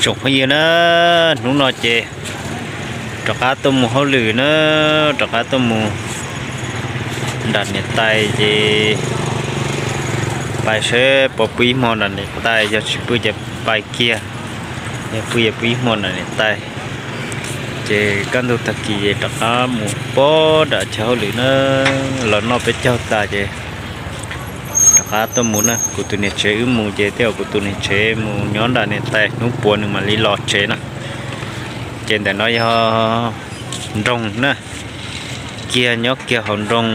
Tsoom phooj ywg na, hnub no ces rov qab tuaj mus hauj lwm na, rov qab tuaj mus nram niam tais ces pais saib puas pw ib hmo nram niam tais, yog tsis pw ces pais kiag, yog pw ces pw ib hmo nram niam tais. Ces kaj ntug tag kis ces rov qab mus pog nram chaw hauj lwm na, los noj peb caug tas ces rov qab tuaj mus na. Kuv tus niam tsev wb mus ces tej zaum kuv tus niam tsev mus nyob nram niam tais hnub puav nws mam li los tsev na. Ces ntawm no yog nroog na, kiag nyob kiag hauv nroog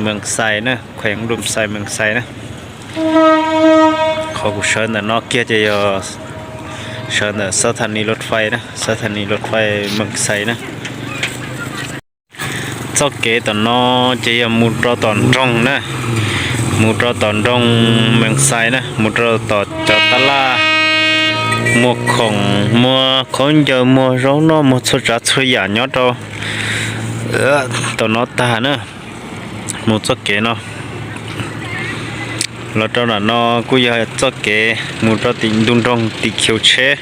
Mees Xais na, khuees Dum Xais Mees Xais na. Qhov kuv sawv ntawm no kiag ces yog sawv ntawm xab tha ni los fais na, xab tha ni los fais Mees Xais na. Txoj kev tom no ces yog mus rau tom nroog na, mus rau tom nroog Mees Xais na, mus rau tom cov tab laj muag khoom, muag khaub ncaws, muag zaub noj, muag txhua tsav txhua yam nyob rau tom no tag na. Mus txoj kev no los rau nram no kuj yog txoj kev mus rau tim ntug nroog tim khiv tsheb,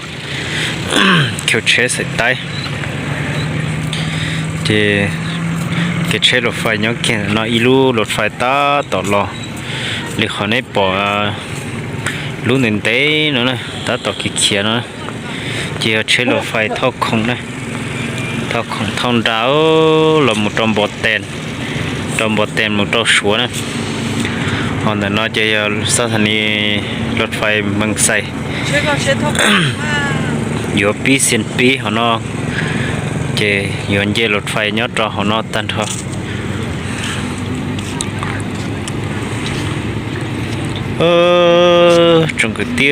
khiv tsheb xaim taib. Ces kev tsheb los fais nyob kiag no, ib lub los fais tab tom los li qhov nej pom lub ntev ntev no na, tab tom khiav khiav no. Ces yog tsheb los fais thauj khoom na, thauj khoom thauj nra los mus rau Npov Tees, rau Npov Tees mus rau Suav na. Ho ntawm no ces yog xab tha ni los fais Mees Xais, yuav pib xias pib hauv no, ces yuav nce los fais nyob rau hauv no tag nrho. Tsoom kwv tij,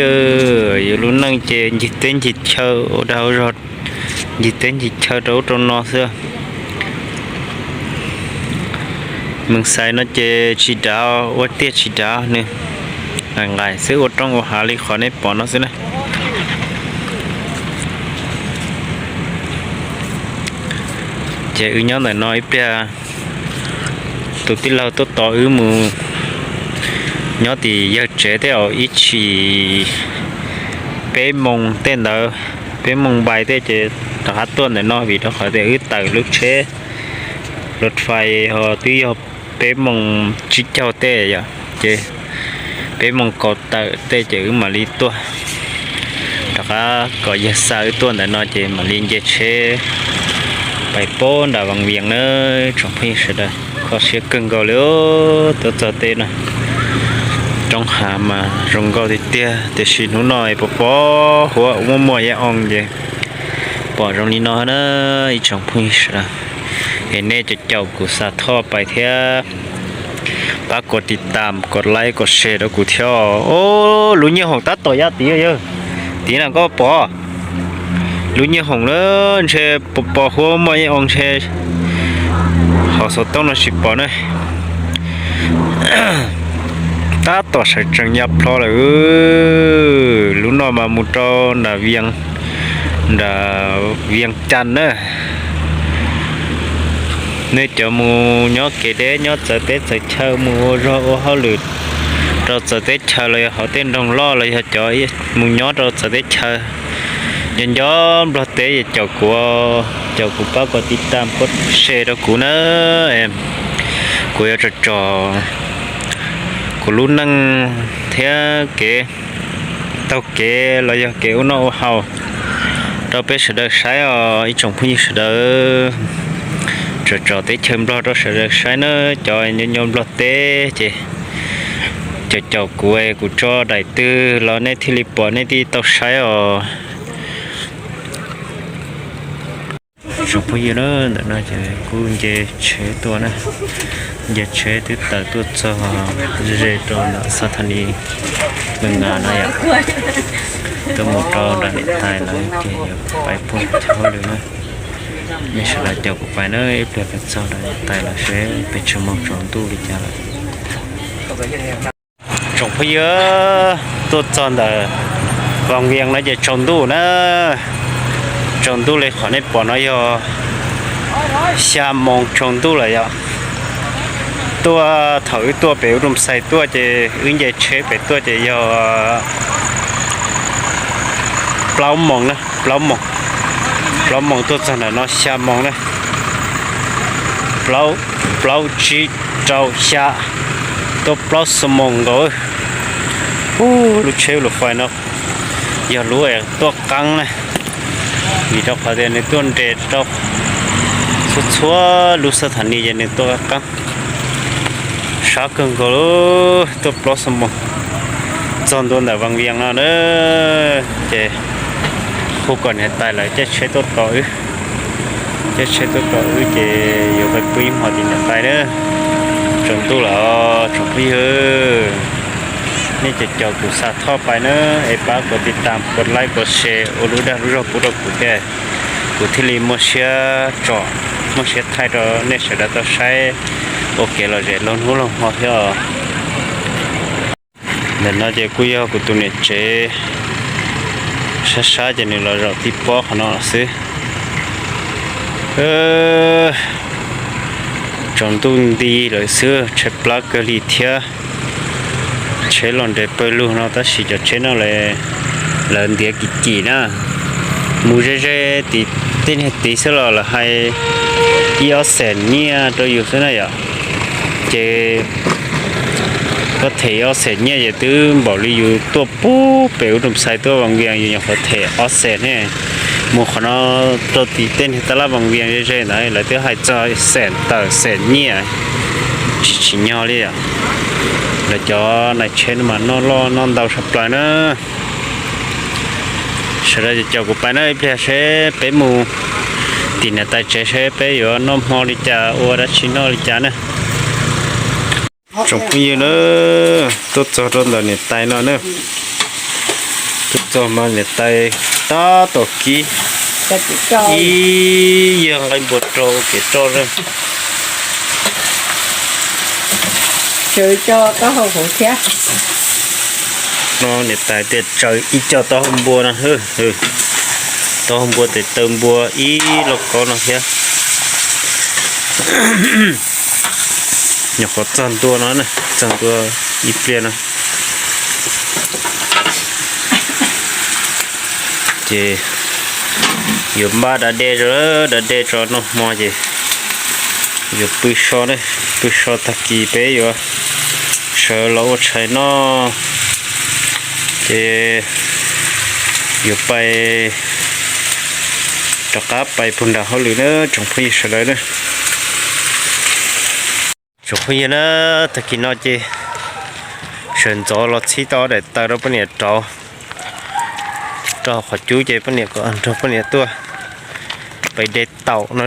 yus lub neej ces ncig teb ncig chaw ua dag ua zog, ncig teb ncig chaw rau ub rau no xwb. Mees Xais no ces tsis dav, ua tiag tsis dav, nws nqaim nqaim xwb, ua roob ua hav li qhov nej pom no xwb na. Ces wb nyob ntawm no ib pliag, tus tij laug tuaj tos wb mus nyob tim yawg tsev tej zaum ib chim peb moos tej ntawd, peb moos npaim tej ces rov qab tuaj ntawm no vim rau qhov tias wb tawm lub tsheb los fais ho twb yog peb moos tsib caug tej yom, ces peb moos kaum tawm tej ces wb mam li tuaj. Rov qab kom yawg xa wb tuaj ntawm no ces mam li nce tsheb pais pab nram Vaj Vias na. Tsoom phooj ywg sawv daws, kho siab kawg nkaus li, tuaj txog tej no, roob hav mas zoo nkauj tiag tiag, tiam sis hnub no pos pos huab muaj muaj ib oo ces pom zoo li no na. Ib tsoom phooj ywg sawv daws, es nej caum caum kuv xa thoj pais thiab, pab kom tiv tam kom like kom share rau kuv thiab. Lub nyiaj hoom tab tom ya tid yawg, tid na koj pom, lub nyiaj hoom na, ntshe pos pos huab muaj ib oo ntshe, hauv xov tooj no tsis pom na. Tab tom sawv tsees ya plho lawm. Lub no mas mus rau nram Vias, nram Vias Cas na. Nej cov mus nyob kev deb nyob txawv teb txawv chaw mus ua zog ua hauj lwm rau txawv teb chaws los yog hauv tej nroog loj los yog cov mus nyob rau txawv teb chaws, nco nco Nplog teb es caum kuv, caum kuv pab kom tiv tam kom share rau kuv na. Kuv yuav tsom tsom kuv lub neej thiab kev taug kev los yog kev ua noj ua haus rau peb sawv daws saib os ib tsoom phooj ywg sawv daws. Tsom tsom teb chaws Nplog rau sawv daws saib na, cov nyob Nplog teb ces caum caum kuv, kuv tso daim twg los nej thiaj li pom nej thiaj tau saib os. Tsoom phooj ywg na, ntawm no ces kuj nce tsheb tuaj na, nce tsheb twb tawm tuaj txog ze rau ntawm xa tha ni Mees Xais no yom, tuaj mus rau nram niam tais lawm ces yuav pais puag chaw hauj lwm na. Nej sawv daws caum kuv pais na, ib pliag peb txog nram niam tais lawm seb pes tsawg moos tsaus ntuj li cas lawm. Tsoom phooj ywg, tuaj txog ntawm Vaj Vias no ces tsaus ntuj na, tsaus ntuj li qhov nej pom no yog xya moos tsaus ntuj lawm yom. Tuaj thaum wb tuaj pem ub Dum Xais tuaj ces wb nce tsheb pem tuaj ces yog plaub moos na. Plaub moos, plaub moos tuaj txog ntawm no xya moos na. Plaub, plaub tsib rau xya, tuaj plaub xuab moos nkaus. Ub, lub tsheb lus fais no yog lub tuaj qeeb na, vim rau qhov tias nws tuaj nres rau txhua txhua lub xab thas ni ces nws tuaj qeeb. Sab kawg nkaus, tuaj plaub xuab moos txog ntua ntawm Vaj Vias no na. Ces hu kom niam tais lawv caij tsheb tuaj tos wb, caij tsheb tuaj tos wb ces yuav pais pw ib hmos tim niam tais na. Tsaus ntuj lawm tsoom phooj ywg, nej cov caum kuv xa thoj pais na, es pab kuv tiv tas, kuv like, kuv share ua lub dag lub zog pub rau kuv thiab, kuv thiaj li muaj siab tsom, muaj siab thaij rau nej sawv daws tau saib ua kev lom zem laug hnub laug hmo thiab os. Ntawm no ces kuj yog kuv tus niam tsev, sab sab ces nws los zaum tib pob qhov no xwb. Tsaus ntuj nti lawm xwb, tshaib plab kawg li thiab. Tsheb los nres pawg lug no tab sis cov tsheb no lawv ntiav kim kim na, mus ze ze tid, tej niag tid xwb los lawv hais ib ob xees nyiaj rau yus xwb na yom. Ces koj them ob xees nyiaj ces twb npaum li yus tuaj pub pem ub Rooj Xais tuaj Vaj Vias yus nyuam qhuav them ob xees ne. Mus qhov no rau tim tej niag tab laj Vaj Vias ze ze ntawd lawv twb hais txog xees tawm xees nyiaj, tsis tsim nyog li yom. Lawv cov nais tsheb no mas noj loj noj ntau tshaj plaws na. Sawv daws caum kuv pais na, ib pliag seb peb mus tim niam tais tsev seb peb yuav noj hmo li cas ua dab tsi noj li cas na. Tsoom phooj ywg na, tuaj txog rau ntawm niam tais no na, tuaj txog mas niam tais tab tom kib ib yag nqaij npua rau kev roj na. No niam tais tias tsaws ib co taub hau npua no, taub hau npua tes taw npua ib lauj kaub no thiab. Nyuam qhuav txog ntua no, txog ntua ib pliag no ces yuav npaj da dej, da dej tso noj hmo ces yuav pw so ne. Pw so tag kis peb yuav sawv los ua tshais noj ces yuav pais rov qab pais puag nram hauj lwm na tsoom phooj ywg sawv daws na. Tsoom phooj ywg na, tag kis no ces sawv ntxov los txhib tau ob daim taws rau poj niam rauv rau qhov cub ces poj niam kom nrog poj niam tuaj pais de taum no,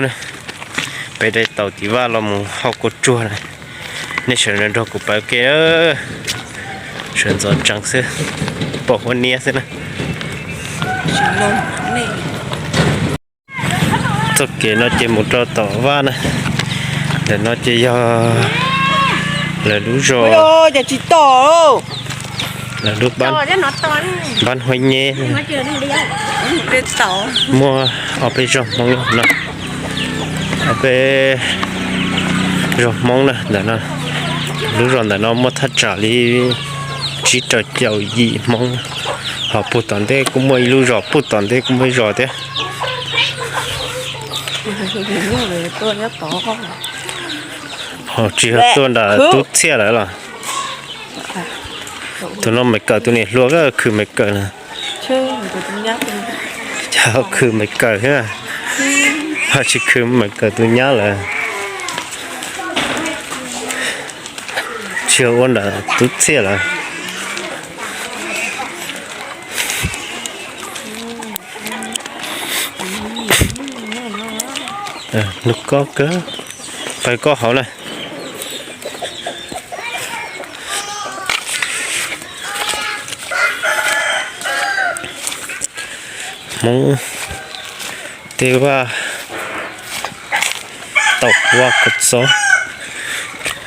pais de taum tim vaj los mus hau kua tsuag na. Nej sawv daws nrog kuv pais ua ke, sawv ntxov tsees xwb, pom huab niab xwb na. Txoj kev no ces mus rau tom vaj na. Ntawm no ces yog lawv lub zos, lawv lub npab Huab Nyeb, muaj ob peb zos Hmoob no, ob peb zos Hmoob na ntawm no. Lub zos ntawm no muaj thaj tsam li tsib rau caum yim Hmoob, ho puag tom ntej kuj muaj ib lub zos, puag tom ntej kuj muaj ib zos thiab. Ho tsis yog tuaj nram Tub Txhiaj lawm los? Tus no Maiv Kawm tus niam hluas, khwv Maiv Kawm na. Ho khwv Maiv Kawm thiab, ho tsis khwv Maiv Kawm tus nyab lawm. Tsis yog ua nram Tub Txhiaj lawm. Nug koj kawg, pais koj hauv na. Hmoob tej vaj, taum vaj kua txob.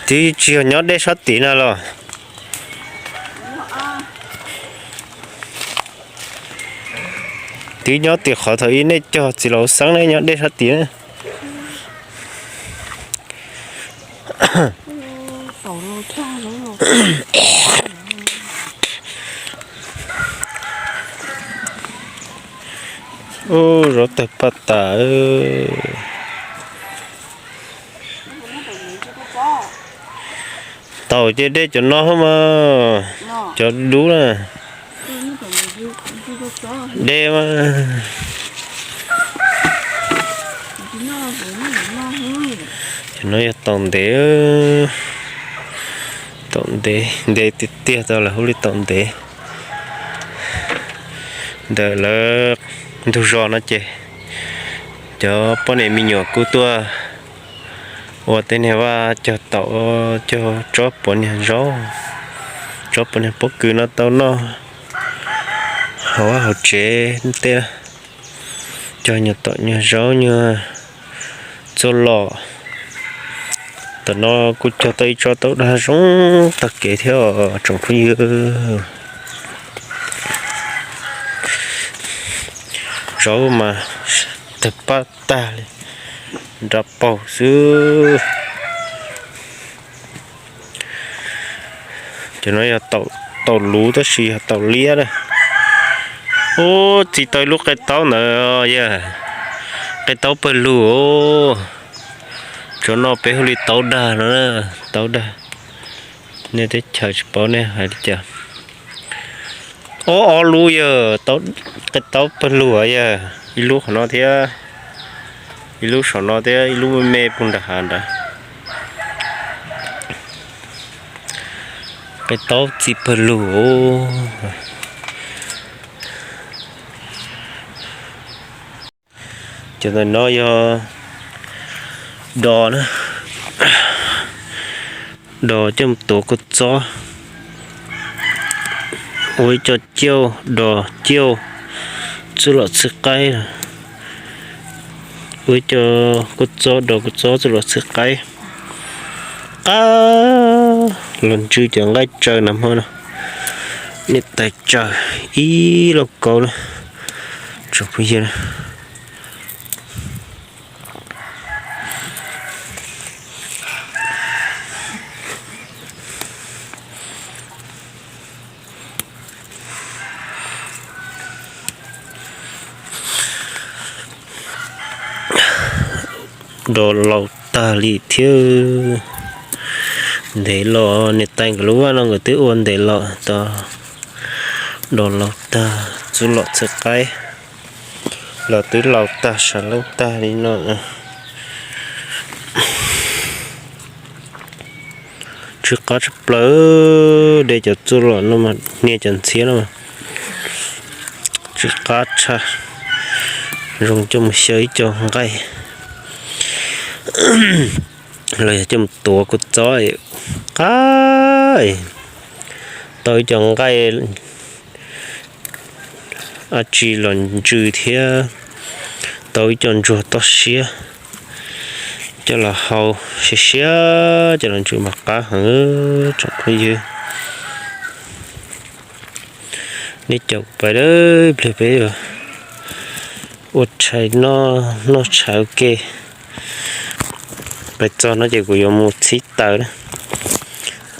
Twb tsis yog nyob dej sab tid na los? Twb nyob tim qhov thaum ub nej cog txiv laus xeeb ne, nyob dej sab tid na. Ub, zaub tawg paj tas. Taum ces de cov no mas, cov dub na. De mas. Cov no yog taum ntev. Taum ntev, ntev tiag tiag tau lawv hu li taum ntev. Ntawm lawv ntug zos no ces cov poj niam me nyuam kuj tuaj ua tej niag vaj cog taum, cog tsob puav niag zaub, tsob puav niag pob kws no tau noj hauv vaj hauv tsev tej. Cog nyuag taum nyuag zaub nyuag txuj lom. Tam no kuj cog tau ib tsob taub dag zoo tag kev thiab os tsoom phooj ywg. Zaub mas tawg paj tag li, nra paug xwb. Cov no yog taum luv tab sis yog taum liab na. Ub, txi tau ib lub qe taub ntawd yog qe taub pawg lug os. Cov no peb hu li taub dag no na, taub dag. Nej teb chaws tsis paub nej hais li cas. Ob, ob lub yog qe taub pawg lug yog ib lub qhov no thiab, ib lub saum no thiab ib lub me me puag nram hav nrad. Qe taub txi pawg lug. Cov ntawm no yog dos na, dos coj mus tuav kua txob, ua ib co ciauj, dos ciauj, txuj lom txhij qaib, ua ib co kua txob, dos kua txob, txuj lom txhij qaib. Qab los ntsw cov nqaij tsaws nag hmo no, niam tais tsaws ib lauj kaub na, tsoom phooj ywg. Dos laus tag li thiab. Ntev los niam tais nkawd lub vaj no nkawd twb ua ntev los tau. Dos laus tag, txuj lom txhij qaib los twb laus tag, sav leej tag li no. Tsw qab tshaj plaws, de cov txuj lom no mas hnia cov ntxhiab no mas tsw qab tshaj. Zoo coj mus xyaw ib co nqaij los yog coj mus tuav kua txob, qab tau ib co nqaij dab tsi los ntsw thiab tau ib co ntsuag toj siab coj los hau siab siab coj los ntsw mas qab heev tsoom phooj ywg. Nej caum pais, peb ua tshais noj, noj tshais ua ke. Pais txog no ces kuv yuav mus txhib taws na,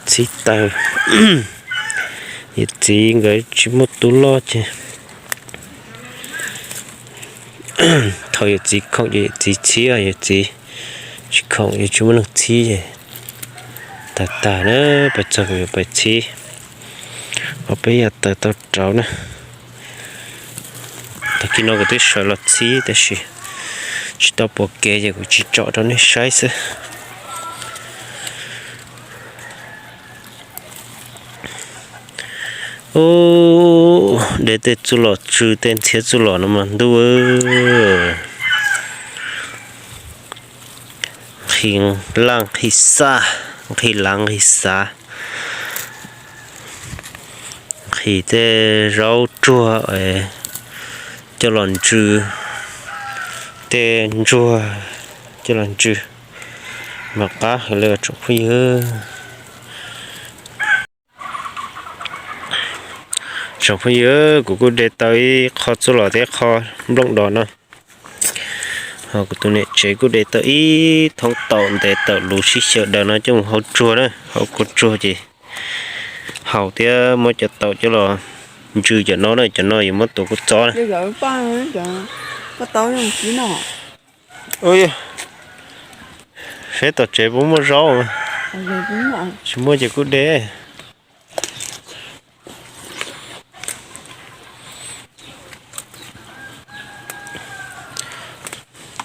txhib taws. Yawm txiv nkawd tsis muaj tub loj ces thaum yawm txiv khoom ces yawm txiv txhib, yawm txiv tsis khoom ces tsis muaj neeg txhib ces tag tag na, pais txog kuv yuav pais txhib. Ho peb yog taws tau rauv na. Tag kis no kuv twb sawv los txhib tab sis tsis tau pom kev ces kuv tsis tsom rau nej saib xwb. Ub, de tej txuj lom tsw tej ntxhiab txuj lom no mas ntuj, nqhis laj nqhis xaj, nqhis lav nqhis xav, nqhis tej zaub tsuag coj los ntsw, tej ntsuag coj los ntsw, mas qab heev li tsoom phooj ywg. Tsoom phooj ywg, kuv kuj de tau ib qho txuj lom thiab qho nplooj dos no. Ho kuv tus niam tsev kuj de tau ib thoob taum ntev taum luv sib xyaw daws no coj mus hau tsuag na, hau kua tsuag ces haus thiab muab cov taum coj los ntsw cov no na, cov no yuav muab tuav kua txob na. Koj tau zoo kis no. Ui, seb tom tsev puas muaj zaub. Tsis muaj ces kuj de.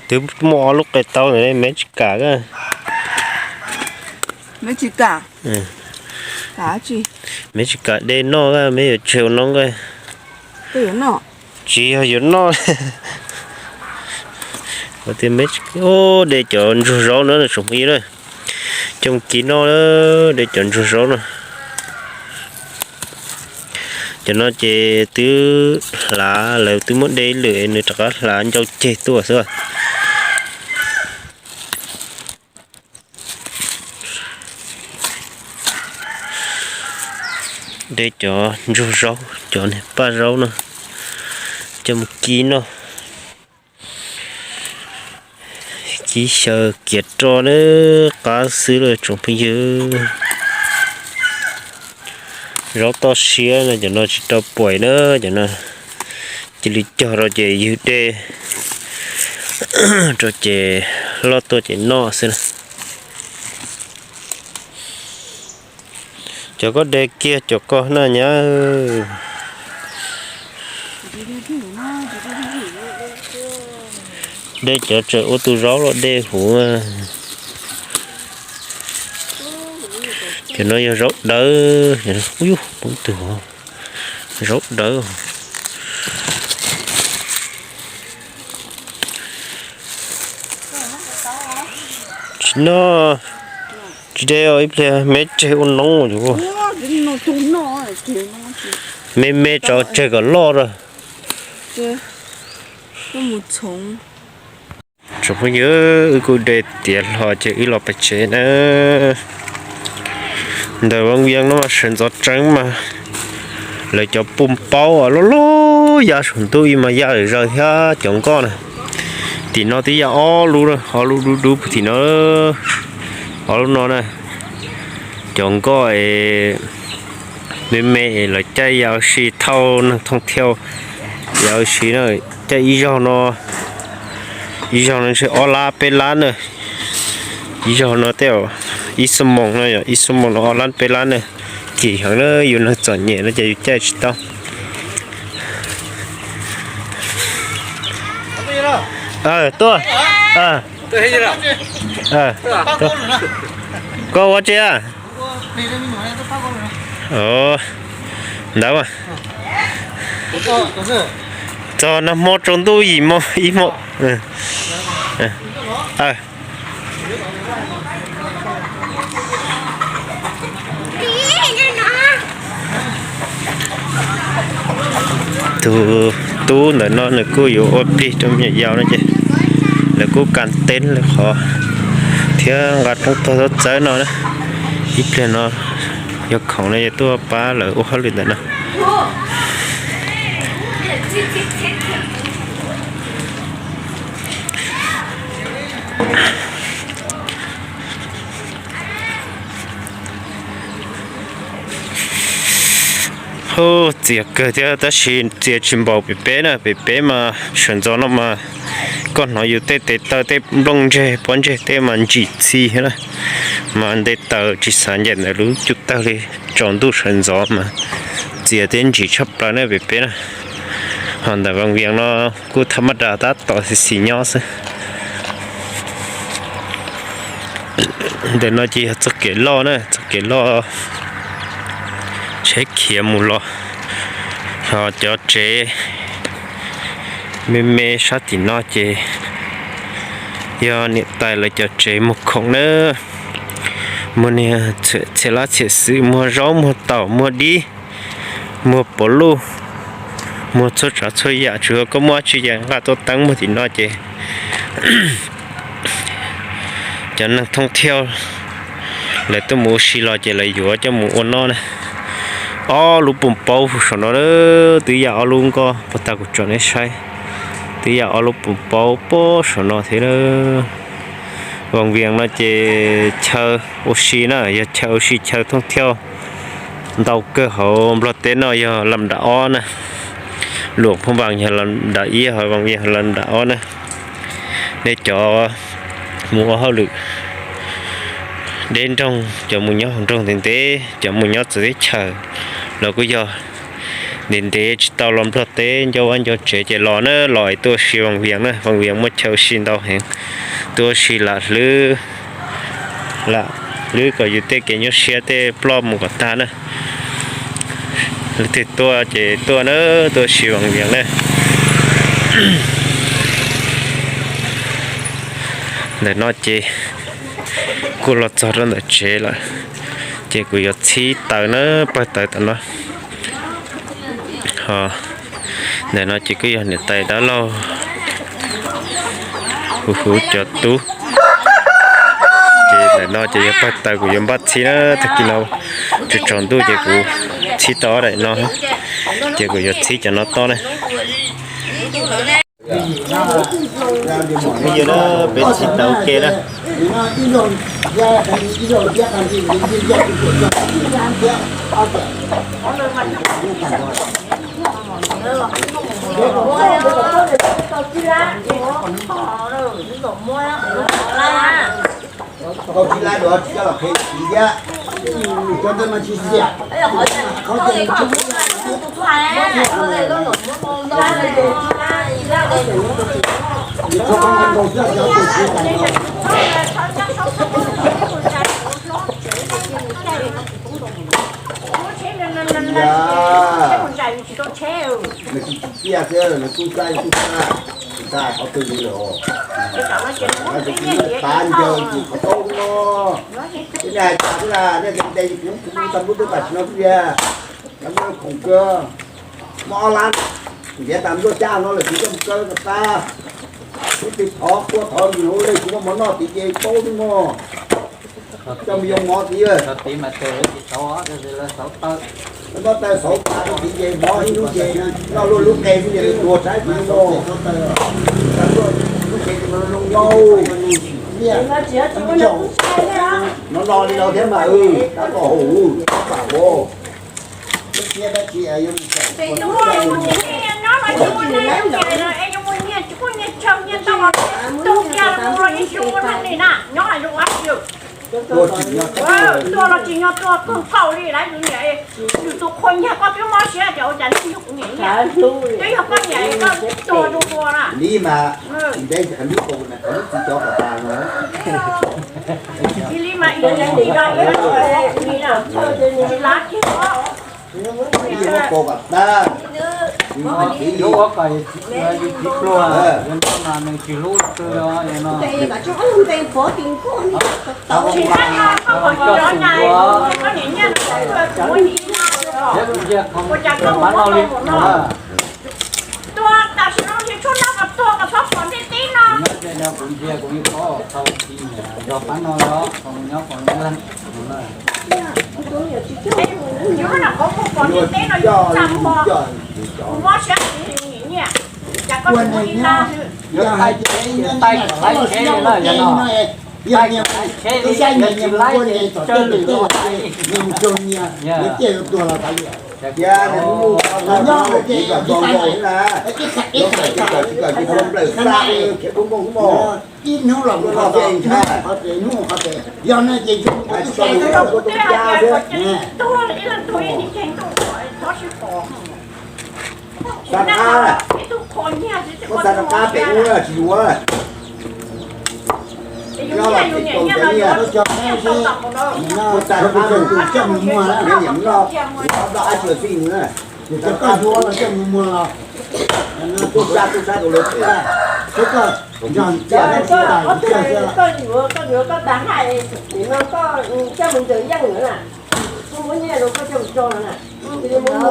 Twb muaj ob lub qe taub ntawd, me tsis kam. Me tsis kam. Me tsis kam de noj, me yuav tseg ua no nqaij. Tsis yog yuav noj. Tias me, de cov ntsuag zaub no tsoom phooj ywg na, coj mus kis noj, de cov ntsuag zaub no. Cov no ces twb hlav, lawv twb muab de lwm, nws rov qab hlav ncau ceg tuaj xwb. De cov ntsuag zaub, cov niag paj zaub no coj mus kis noj. Kis xyaw kiav roj na, qab xwb lawm tsoom phooj ywg. Zaub toj siab no, cov no tsis tau puam na, cov no cia li cog rau ces ywg de rau ces loj tuaj ces noj xwb na. Cov koj de kiag cov koj na nyab. De cov tseem ua tus zaub los de huv. Cov no yog zaub dawb, poob tug, zaub dawb. Tsis noj, tsis de os, ib pliag me tseg ua noob. Me me tso tseg kom loj rau. Tsoom phooj ywg, wb kuj de tiav hlo ces wb los pem tsev na. Ntawm Vaj Vias no mas sawv ntxov tseeb mas lawv cov pum paub loj loj ya saum ntuj ib mas ya zaws thiab cov nkoj na. Tim no twb ya ob lub, ob lub dub dub tim no, ob lub no na. Cov nkoj es me me es lawv caij ya ua si thauj neeg thooj thiauj ya ua si na. Caij ib zaug no, ib zaug no ntshe ob lab peb lab na. Ib zaug no tej zaum ib xuab moos no, yog ib xuab moos no ob lab peb lab na. Kim heev na, yus neeg txom nyem no ces yus caij tsis tau. Tuaj. Koj ua tsi a? Ntawd mas txog nag hmo tsaus ntuj yim hmo ib hmo. Tus tub ntawm no nws kuj yuav ua plig rau me nyuam yaus no ces lawv kuj kas teb lawv qhov thiab nqa roob tog txawb no na. Ib pliag no yog khoom no yog tuaj pab lawv ua hauj lwm ntawm no. Hu, txias kawg thiab tab sis txias tsis npaum pem peb na, pem peb mas sawv ntxov no mas koj hnov yus tej tes taw tej nplooj ntseg pob ntseg tej mas ntsim txhi thiab na, mas nte taws tsis xav ncaim ntawm lub cub tawg li, tsaus ntuj sawv ntxov mas txias thiab ntsim tshaj plaws na pem peb na. Ho ntawm Vaj Vias no kuj thaj maj das tab tom xis xis nyob xwb. Ntawm no ces yog txoj kev loj na, txoj kev loj tsheb khiav mus los. Ho cov tsev me me sab tim no ces yog niam tais lawv cov tsev muag khoom na, muag niag txhiam lab txhiam xwm, muag zaub muag taum muag dib, muag pov luj, muag txhua tsav txhua yam, tsuas yog koj muaj dab tsi ces nqa tuaj teeb muag tim no ces cov neeg thooj thiauj lawv tuaj mus ua si los ces lawv yuav coj mus ua noj na. Ob lub pum paub saum no, twb yam ob lub nkoj puag ta kuv tsom nej saib, twb yam ob lub pum paub puag saum no thiab. Vaj Vias no ces chaw ua si na, yog chaw ua si chaw thooj thiauj ntau kawg hauv Nplog teb no yog lam dam ob na. Luam Phoo Vas yog los nram ib, ho Vas Vias los nram ob na. Nej cov mus ua hauj lwm deb nroog, cov mus nyob hauv nroog ntev ntev, cov mus nyob txawv teb chaws los kuj yog ntev ntev tsis tau los Nplog teb ncauj vaj ncauj tsev ces los na, los es tuaj ua si Vas Vias na. Vas Vias muaj chaw ua si ntau heev, tuaj ua si lam hlwb, lam hlwb kom yus tej kev nyuaj siab tej ploj mus kom tag na. Leej twg tuaj ces tuaj na, tuaj ua si Vas Vias na. Ntawm no ces kuj los txog rau ntawm tsev lawm, ces kuv yuav txhib taws na, pawg taws tom no. Ho ntawm no ces kuj yog niam tais dab laug, kuv hu cov tub. Ces ntawm no ces yog pawg taws kuv yuav npaj txhib na, tag kis no tsaus ntuj ces kuv txhib tau ob daim no, ces kuv yuav txhib cov no tob na. Peb txhib tau ua ke na. Koj tsis laij dua tsis coj los qhia txiv thiab. Cov ntawd mas tsis xiam. Nws tsis tsim txiaj xwb, nws tub sab tub sab, tsis tau qhov twg li lawm. Tav ncaws tsis qhov tau no. Ces nej hais cas xwb las, nej ntes kuv, kuv tau lub twb tam sim no xwb tiag. Lawv muaj khoom kawg, muaj ob lab, ntiav tas npluaj cab no lawm tsis coj mus kaw kom tag. Kuv tig thov kua thov nws hauv lej kuv muaj mov noj tid ces paub xwb mog. Coj mus yoo mov tid. Noj taw xauv tas rau tid ces mov ib hnub ces noj luaj lub qe xwb ces tuag saib kuv mog. Lub qe ces zoo zoo nyob. No no li no thiab mas, tab tom haum, tab tom haum. Tuag tsis nyob, tuag los tsis nyob, tuag kaum kaum li lawm, yus niam, yus tus qhua nyiag koj twb mob siab tias ua cas nej yug kuv niam nyiaj, twb yog koj niam koj tuag zoo dua na. Li mas, ntev qhov lub kaus na, qhov lub txiv cov kom tas no. Li mas, li na, tsis lav kiag os. Ib muab pov kom tag, ib ua kom txiv pluag, yog no mas nws tsis hlub twg os, yog no. Tsis lav kiag os, koj kom tsis lav na, koj niam nyiaj na, kuv muab li na, ua cas koj mus muab tau npaum no. Tuag tam sim no nrhiav tshuaj noj kom tuag kom txhob pom ntiaj teb no. Kuv ntsia kuv ib qho tau ti nrog pab no los nyob qhov nyob. Yus na qhov muag pom ntiaj teb no yus txaj muag, kuv mob siab kuv niam nyiaj, cas koj tsis muab li na. Yog hais tias taij laib tsheb li na, yog no, taij laib tsheb li, yog tsis laib ces tsawg lwm los hais. Ib hnub los mus qhov tes, hnub qhov tes, yog no ces tuag ib leeg tuag ib nig ces tuag, txhob sib pom. Xav rov qab, muab xav rov qab pem ub tsis yuav. Nyob los tsis tau cov nyiaj, muab xav rov qab mus tus coj mus muag na, nyiam noj, noj dab tsi los xij nws na. Tub sab tub sab rau lawv pem. Koj yuav koj tas haj, nim no koj coj mus ntsaws yeej lawm na, koj muab nyiaj rau koj coj mus tso no na. Ib lab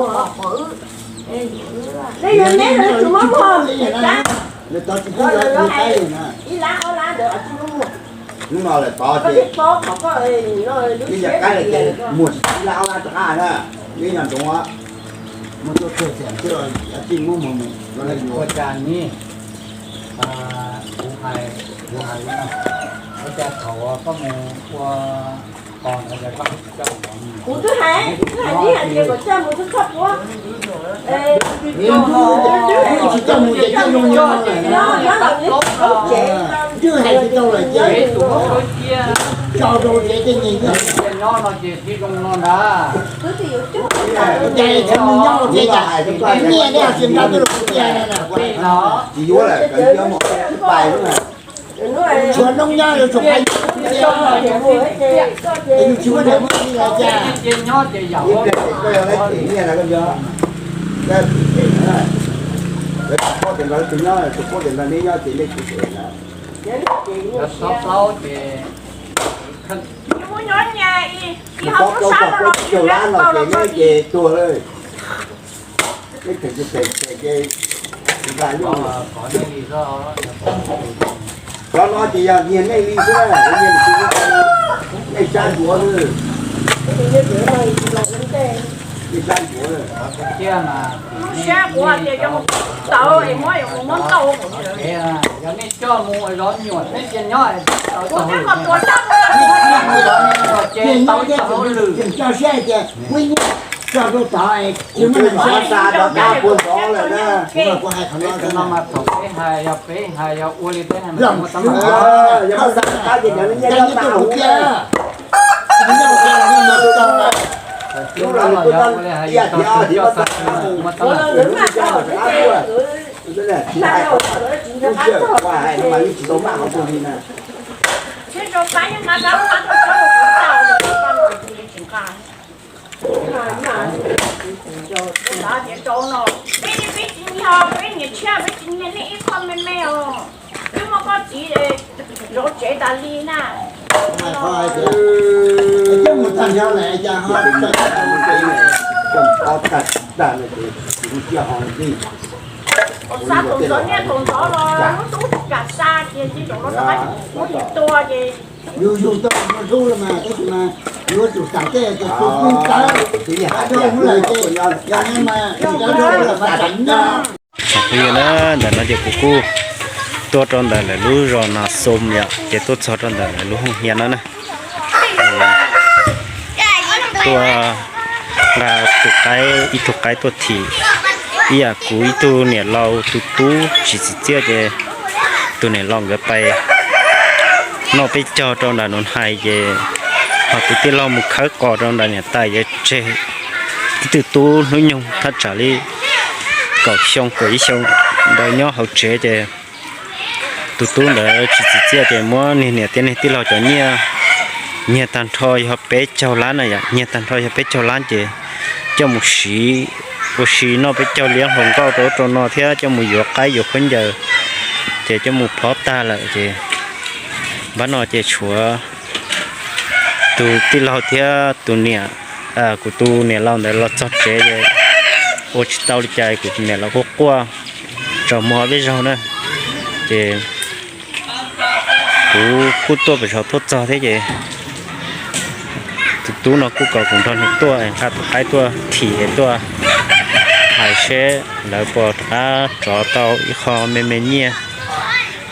ob lab ntawd tsis muab muag. Hnub no lawm tod ces, ib yam qaib lawm ces muag tsis tau ib lab ob lab rov qab na, ib nyuag ntsoov. Muab tuaj txog tias tij muab muag mus, ua cas ni, kuv hais, kuv hais li no, ua cas thaum koj mus ua Kuv twb hais, twb hais li hais tias kom coj mus twb txhob puab. Tsis coj mus ces coj mus nyob lawm na. Twb hais tsis tau lawm ces tso rau tsev coj nyiag nyob. Ces tsis mus nyob ces nyiaj dej tsis nrog twb los kuv tiag na. Tsis yuav lawm, tshuav noob nyob yuav tsum pais. Yus tsis muaj nyiaj muaj txiaj li cas. Ib pliag ces koj yog leej twg nyiaj no koj yuav. Koj tsis pom tias nrog leej twg nyob, tsis pom tias nrog neb nyob ces nej tsis pom na. Nyob ces ib plaub plaub kom peb caug lab no ces neb ces tuag lawm. Neb theem ces theem ces nqa nyuj. Cov no ces yog nyiag nej li xwb, nyiag nej sab ncuav xwb. Nej sab ncuav. Lub siab kuv hais tias cov tawv es muab, muab ntau. Yog nej coj mus zov nyuam neb cia nyob. Kuv twb kom tuav coj mus. Ces tau coj hauj lwm. Coj siab hais tias muab nyiaj coj rau tod es tsis muaj neeg saib. Rov qab puag zov lawm na. Kuv hais qhov no mas thaum peb hais yog peb hais yog ua li peb hais mas muaj txoj hau. Yog muaj txoj hau ces cov nyiaj coj tag huv na. Lub no nws kuj tau ib yam thiab, thiab muaj txoj hau, muaj txoj hau. Thiab rau qab yeej nqa rab qab rau txob rau kuv tau. Peb, peb tsis nyiag, peb niam tshiab peb tsis nyiag nej ib qho me me os. Twb muaj koj txiv zov tsev tas li na. Ua xav thaum ntxov nyiaj thaum ntxov los lub tub kam xa ces tsis zaum los rov qab muab yus tua ces. Yus yug tau hlub los mas tab sis mas yuav tsum kam tej tus tus pub tawv, qab dua hlub lawm ces yog mas yus cov dua lawm mas kam nyob. Txog phooj ywg na, ntawm no ces kuv kuj tuaj rau ntawm lawv lub zos Nas Xum yom, ces tuaj txog rau ntawm lawv lub hooj hias no na. Tuaj nqa tus qaib, ib tug qaib tuaj thim, ib yam kuv ib tug niam laus tus tub tsis txim txiaj ces tus niam laus nkawd pais noj peb caug rau nram Nus Hais ces ho tus tij laug mus khawb qos rau nram niam tais ces tseg ib tug tub hnub nyoog thaj tsam li kaum xyoo kaum ib xyoo ntawd nyob hauv tsev ces tus tub ntawd tsis txim txiaj ces muab niag niam thiab niag tij laug cov nyiaj nyiag tag nrho yog peb caug lab na yom, nyiag tag nrho yog peb caug lab ces coj mus siv ua si noj peb caug liab hluas nkauj rau ub rau no thiab coj mus yuav qaib yuav khaub ncaws ces coj mus pov tag lawm ces npab no ces tshuav tus tij laug thiab tus niam, kuv tus niam laus ntawd los txog tsev ces ua tsis tau li cas, kuv tus niam laus quaj quaj tsaus muag ob peb zaug na. Ces kuv kuj tuaj pem zos tuaj txog thiab ces tus tub no kuj kom kuv nrog nws tuaj nqa tus qaib tuaj thim es tuaj hais seb lawv puas rov qab rov tau ib qho me me nyiaj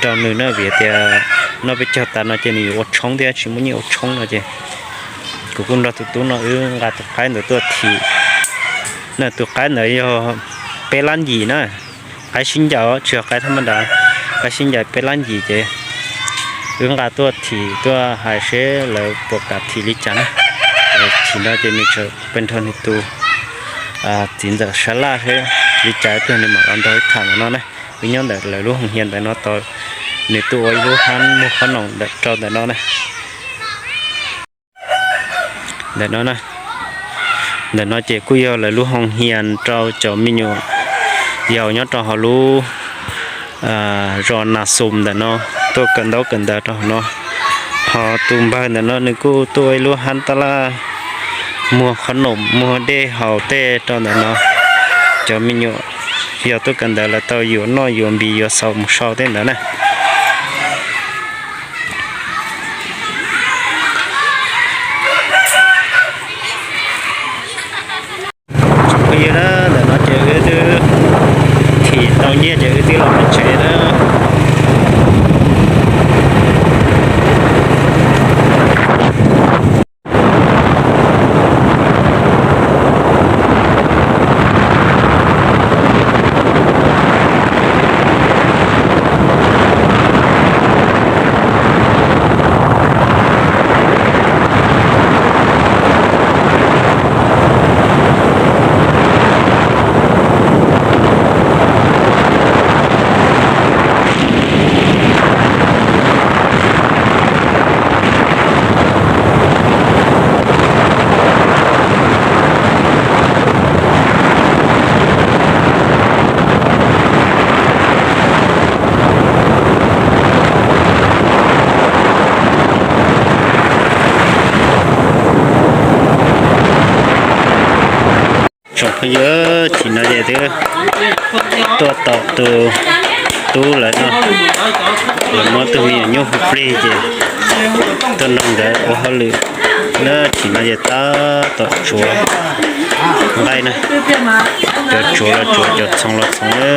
rau nws na, vim tias noj peb caug tas no ces nws yuav ua tshoob thiab tsis muaj nyiaj ua tshoob no ces kuv kuj nrog tus tub no wb nqa tus qaib ntawd tuaj thim. Na tus qaib ntawd yog peb lab yim na, qaib sib ncaws tsis yog qaib thaj ma nrad, qaib sib ncaws peb lab yim ces wb nqa tuaj thim tuaj hais seb lawv puas kam thim li cas na. Thim no ces nws tseem pes nrog nws tus txiv ntxawm sab laj seb li cas ib pliag nws mam los nrog wb tham ntawm no na. Wb nyob ntawm lawv lub hoos hias ntawm no tau, nws tuaj ua ib lub hab muag qhob noom rau ntawm no na. Ntawm no na, ntawm no ces kuj yog lawv lub hoos hias rau cov me nyuam yaus nyob rau hauv lub zos Nas Xum ntawm no tuaj kawm ntaub kawm ntawv rau hauv no. Ho tus npawg ntawm no nws kuj tuaj ua ib lub hab tab laj muag qhob noom muag dej haus tej rau ntawm no. Cov me nyuam yaus tuaj kawm ntawv lawv tau yuav noj yuav npis yuav xaus mus sau tej ntawd na. Tsoom phooj ywg na, ntawm no ces wb twb thim tau nyiaj ces wb twb los pem tsev na. Yog tsis no ces twb tuaj tom tus tub lawv no, lawv muab tus me nyuam nyuj hu plig ces tuaj nrog nkawd ua hauj lwm na. Tsis no ces tab tom tsuav nqaij na, cov tsuav los tsuav, cov txhoov los txhoov na.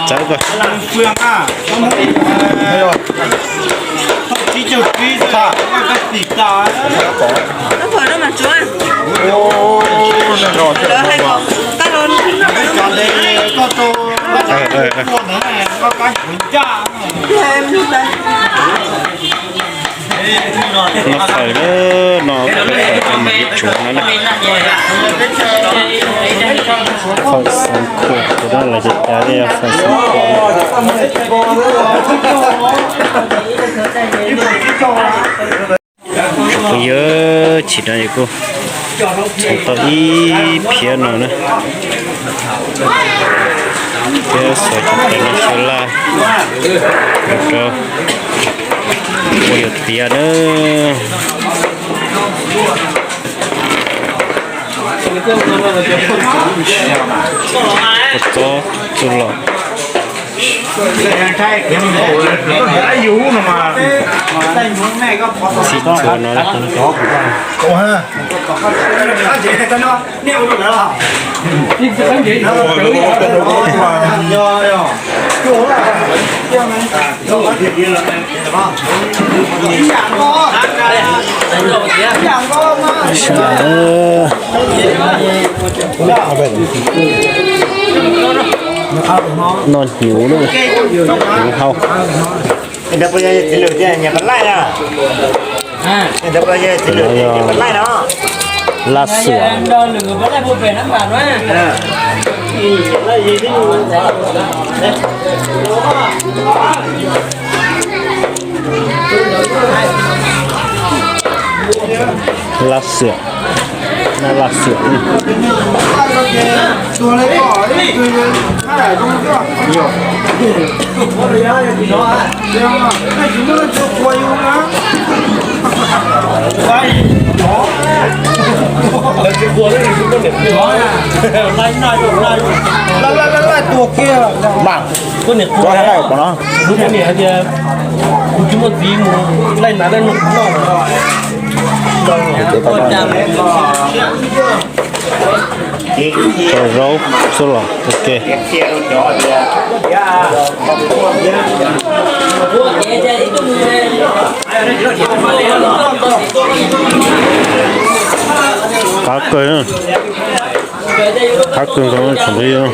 Txawb koj. No fawm na, no fawm, fawm tsuav no na. Fawm xeev khuam, tus no lawv cov cav thiaj fawm xeev khuam. Tsoom phooj ywg, tsis no es kuj txhoov tau ib phiab no na. Thiab xuas cov tais no xyaw laj rau ua yuav tiav na. Kua txob txuj lom. Txhij txhua no. Noj hnyuv na, hnyuv hau. Laj xwm. Laj xiam, laj xiam. Mas, koj niam qhuav, lub koj niam hais tias kuv tsis muaj txiv mus laij nas laij noog kuv noj. Tso zaub xwb los ua ke. Qab kawg, qab kawg nkaus tsoom phooj ywg.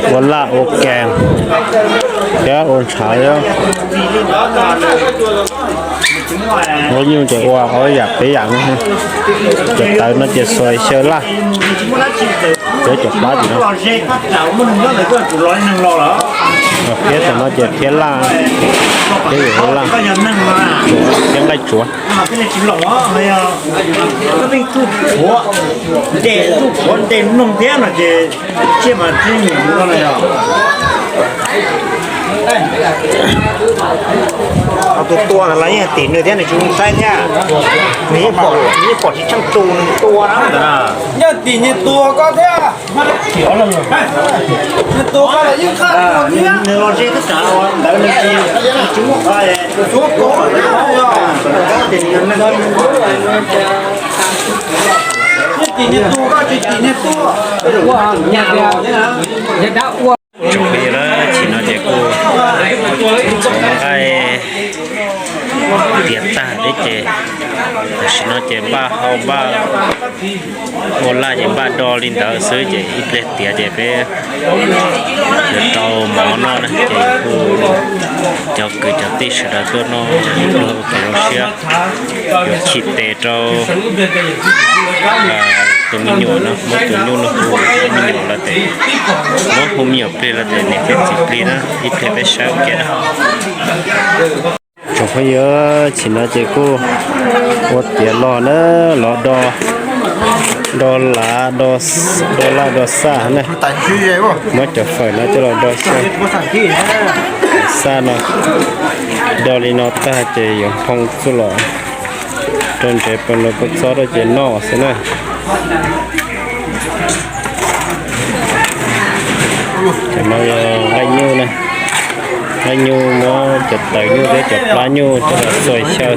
Ua laj ua kees thiab ua ntshav thiab. Ua nyuj ces ua ob yam peb yam. Cov tawv no ces xuas xyaw laj, thiab cov plab tim no. Thiab tam no ces thiab laj, thiab yuav laj, thiab nqaij tsuav. Tus tua ntawd los yeej tim nws thiab, nws tsis zoo saib thiab. Nws yeej pom tsis tsheej tus nws tua na ntawd na. Yog tim nws tua koj thiab. Nws tua koj los yeej qaj tua thiab. Nws los ze twb tsam ntawd nws tsis, nws tsis muaj qhov, yeej tim nws tua koj tsis tim nws tua. Tsoom phooj ywg, chim no ces kuj nqaij tiav tag thiab ces tam sim no ces npaj hau npaj ua laj ces npaj do li ntawd xwb ces ib pliag tiav ces peb yuav tau mov noj na ces kuj cov kwv cov tij sawv daws tuaj noj ib pluag ua kev zoo siab. Yuav khi tes rau tus me nyuam no, muab tus nyuj no hu me nyuam lawm tes, muab hu me nyuam plig lawm tes niam thiab txiv plig na, ib pliag peb saib ua ke na. Tsoom phooj ywg, chim no ces kuj ua tiav los na, los do, do lav, do laj do xaj na. Muab cov fawm no coj los do xyag, xaj no. Do li no tag ces yuav nphoo txuj lom rau ntsev pas nus kua txob rau ces noj xwb na. Cov no yog nqaij nyuj na, nqaij nyuj muab cov tawv nyuj thiab cov plab nyuj coj los txua xyaw,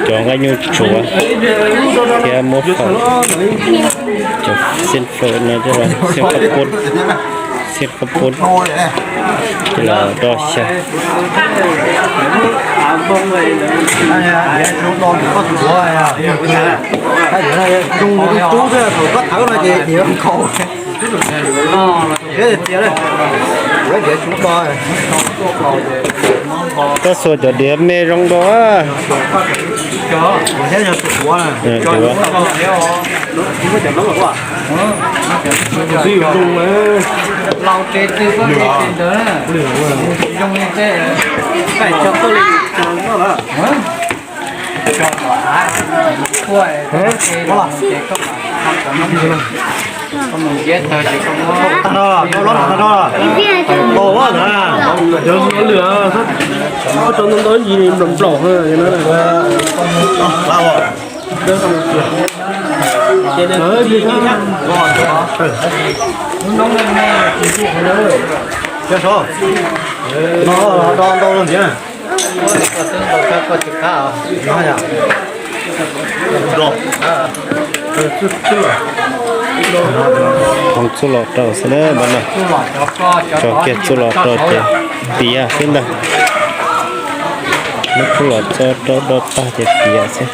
cov nqaij nyuj tsuav thiab muab fawm, cov xiaj fawm no coj los xiaj qab pub, xiaj qab pub coj los do xyaw. Koj xuas cov diav me zoo dua. Hoo txuj lom rau xwb na, tso kiag txuj lom rau ces tiav xwb ntag. Muab txuj lom tso rau do tag ces tiav xwb.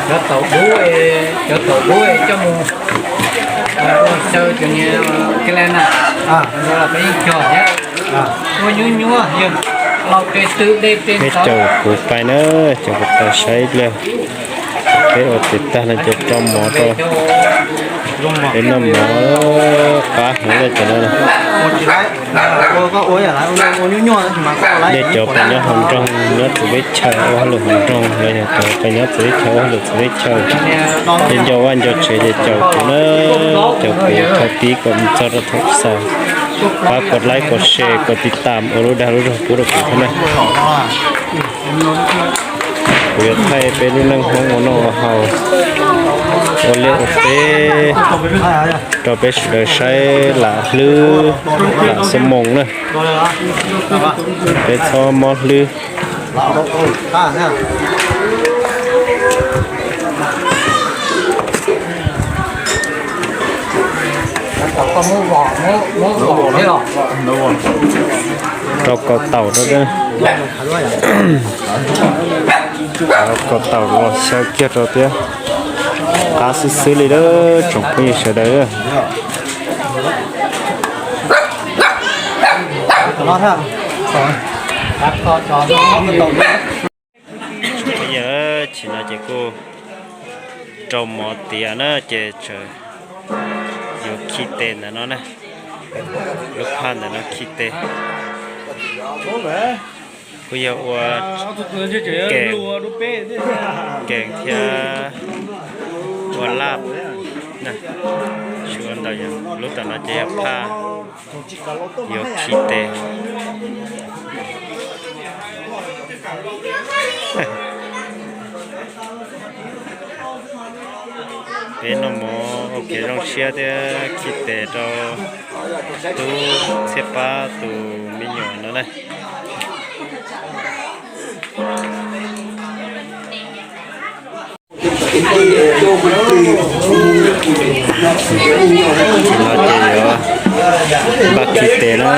Cov taum dub, cov taum dub coj mus ua xyaw cov niag kle na, peb yeej cog thiab. Ua nyuaj nyuaj yog laus tes twg dej tes ntawd. Caum kuv pais na, caum kuv pais saib ib pliag. Peb ua tes tag no ces rau mov rau, peb noj mov qab heev li cov no. Nej cov pais nyob hauv nroog nyob txawv teb chaws ua hauj lwm hauv nroog los yog cov pais nyob txawv teb chaws ua hauj lwm txawv teb chaws, ces nco vaj nco tsev ces caum kuv na, caum kuv thaum pib kom mus txog rau thaum xaus. Pab kom like, kom share, kom tiv tam ua lub dag lub zog pub rau kuv thiab na. Kuv yuav thaij peb lub neej Hmoob ua noj ua haus, ua liaj ua teb rau peb sawv daws saib lam hlwb lam xuab moos na. Peb txhob mob hlwb. Rau kaus taum rau, kaus taum los xyaw kiag rau thiab. Qab xwb xwb li lawm tsoom phooj ywg sawv daws. Tsoom phooj ywg, chim no ces kuj rau mov tiav na ces tseem yuav khi tes ntawm no na. Lub phaj ntawm no khi tes. Kuj yog ua keem, keem thiab ua laj na. Tsis ua ntau yog lub tom no ces yog phaj, yuav khi tes. Peb noj mov ua kev zoo siab thiab khi tes rau tub Txhiaj Pab tus me nyuam no na. Ces no ces yuav npaj khi tes na,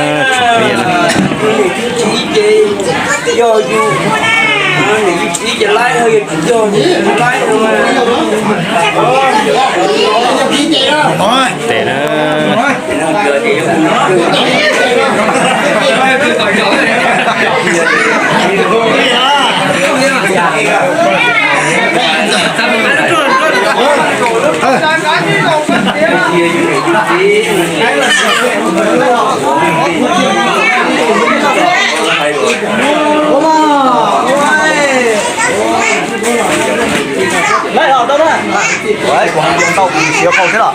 tsoom phooj ywg na. Tes na. Laib los tau na. Ua, kuv hais tias tau kuv siav qau thiab los.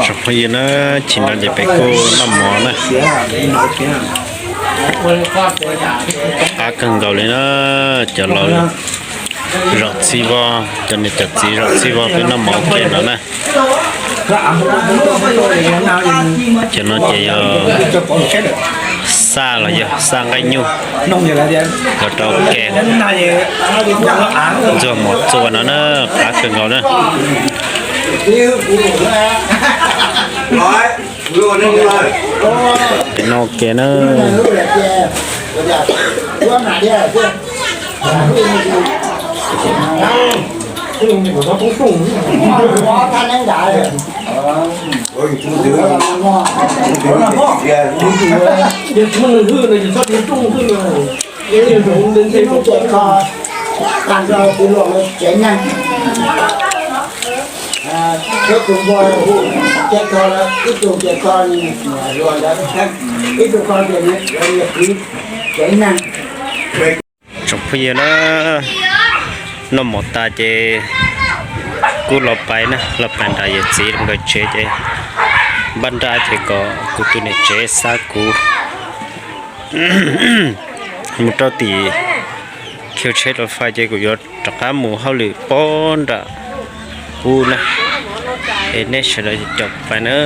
Tsoom phooj ywg na, chim no ces peb kuj noj mov na. Qab kawg nkaus li na, cov laus zaum txij vog, cov niam cov txiv zaum txij vog peb noj mov ua ke no na. Cov no ces yog xaj los yog xaj nqaij nyuj los rau ke ntxuag mov txua no na, qab kawg nkaus na. Noj ke na. Ib tug npua hu ces ko, ib tug ces ko luag ntawd, ib tug ko ces nws kwv tsev neeg. Tsoom phooj ywg na, noj mov tas ces kuj los pais na, los pais nram yawm txiv nkawd tsev ces npaj nra ces kom kuv tus niam tsev xa kuv mus rau tim khiv tsheb rau fais ces kuv yuav rov qab mus hauj lwm pob nram ub na. Es nej sawv daws caum pais na.